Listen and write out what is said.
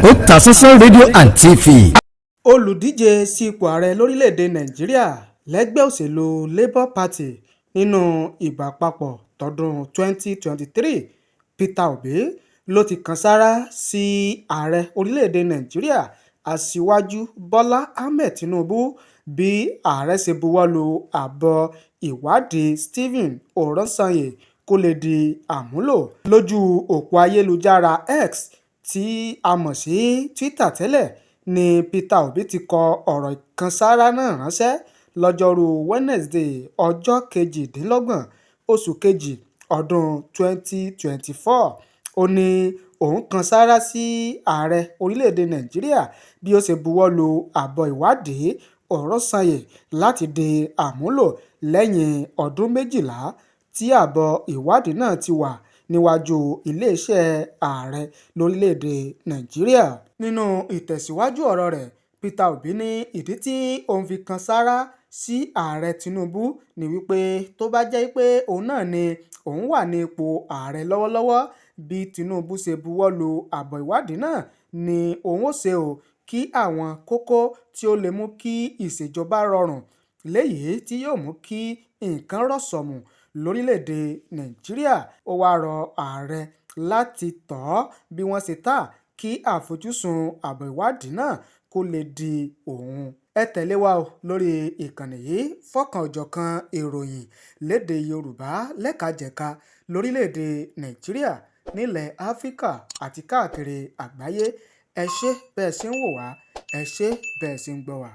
Otasansan rédíò and TV. Olùdíje sípò ààrẹ lórílẹ̀-èdè Nàìjíríà lẹ́gbẹ́ òṣèlú Labour Party nínú ìbò àpapọ̀ tọdún 2023, Peter Obi, ló ti kan sáárá sí ààrẹ orílẹ̀-èdè Nàìjíríà, Aṣíwájú Bọ́lá Ahmed Tinubu, bí ààrẹ ṣe buwọ́ lu àbọ̀ ìwádìí Stephen Oronsaye kó lè di àmúlò. Lójú ọ̀pọ̀ ayélujára X tí a mọ̀ sí Twitter tẹ́lẹ̀ ní Peter Obi ti kọ ọ̀rọ̀ ìkànsára náà ránṣẹ́ lọ́jọ́rùú Wẹ́nẹsídẹ̀ẹ́, ọjọ́ 28 oṣù kejì ọdún 2024. Ó ní òun kan sáárá sí ààrẹ orílẹ̀-èdè Nàìjíríà bí ó ṣe buwọ́ lu àbọ̀ ìwádìí Oronsaye láti di àmúlò lẹ́yìn ọdún 12 tí àbọ̀ ìwádìí náà ti wà níwájú iléeṣẹ́ ààrẹ lórílẹ̀-èdè Nàìjíríà. Nínú ìtẹ̀síwájú ọ̀rọ̀ rẹ̀, Peter Obi ní ìdí tí òun fi kan sáárá sí Ààrẹ Tinubu ní wípé tó bá jẹ́ pé òun náà ni òun wà ní ipò ààrẹ lọ́wọ́lọ́wọ́, bí Tinubu ṣe buwọ́ lu àbọ̀ ìwádìí náà ni òun ó ṣe ó kí àwọn kókó tí ó lè mú kí ìṣèjọba rọrùn léyìí tí yóò mú kí nǹkan rọ̀sọ̀mù lórílẹ̀-èdè Nàìjíríà. Ó wáá rọ ààrẹ láti tọ́ bí wọ́n ṣe ta kí àfojúsùn àbọ̀ ìwádìí náà kó lè di ohun. Ẹ tẹ̀lé wa lórí ìkànnì yìí fọ́nkan-ò-jọ̀kan ìròyìn lédè Yorùbá lẹ́kànjẹ̀ka lórílẹ̀-èdè Nàìjíríà, nílẹ̀ Áfíríkà àti káàkiri àgbáyé. Ẹ ṣé bẹ́ ẹ ṣe ń wò wá, ẹ ṣé bẹ́ ẹ ṣe ń gbọ́ wá.